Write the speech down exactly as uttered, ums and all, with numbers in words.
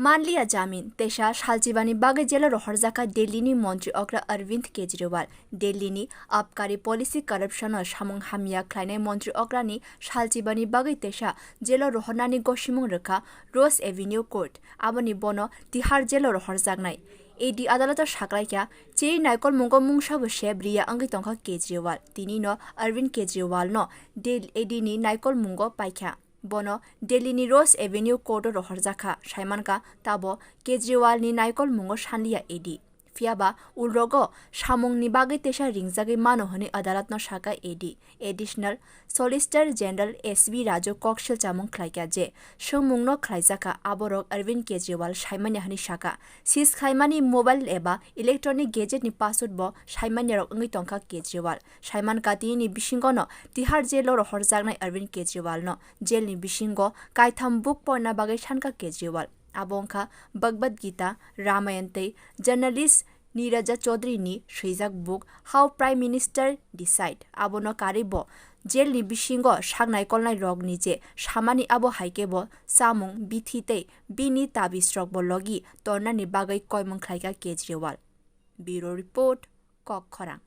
Manliya jamin, teisa salchibani bagwi jelo rohorjakha Delhini montri okra Arvind Kejriwal. Delhini abkari policy corruption-o samung hamya khlainai montri okrani salchibani bagwi teisa jelo rohornani gosimung rwkha Rose Avenue Court, aboni bono Tihar jelo rohorjaknai. A D adaloto saklaikha, chini naikolmungo mungsabo se briya wngwi tongkha Kejriwal. Tinino Arvind Kejriwalno Del-, A D ni naikolmungo paikha. Bono Delhini Rose Avenue Court-o rohorjakha, saimankha tabo Kejriwalni naikolmungo sanliya A D. Phiyaba ulrogo samungni bagwi teisa ringjagwi mano hwnwi adalatno sakha A D. Additional Solicitor General S B Raju koksil chamung khlaikha je swngmungno khlaijakha, aborok Arvind Kejriwal saimanya hwnwi sakha. Seize khlaimani mobile eba electronic gadget-ni password bo saimanyarok wngwi tongkha Kejriwal. Saimankha tinini bisingono Tihar jail-o rohorjaknai Arvind Kejriwalno jail-ni bisingo kaitham buk porna bagwi sankha Kejriwal. Abo wngkha Bhagavad Gita, Ramayan tei journalist Neeraj Chaudhary-ni swijak buk How Prime Minister Decide. Abono karwi bo jail-ni bisingo saknai kolnairokni je samani abo hai khe bo chamung, bithi tei bini tabisrokbo logi tornani bagwi koimung khlaikha Kejriwal. Bureau Report, Kokkhorang.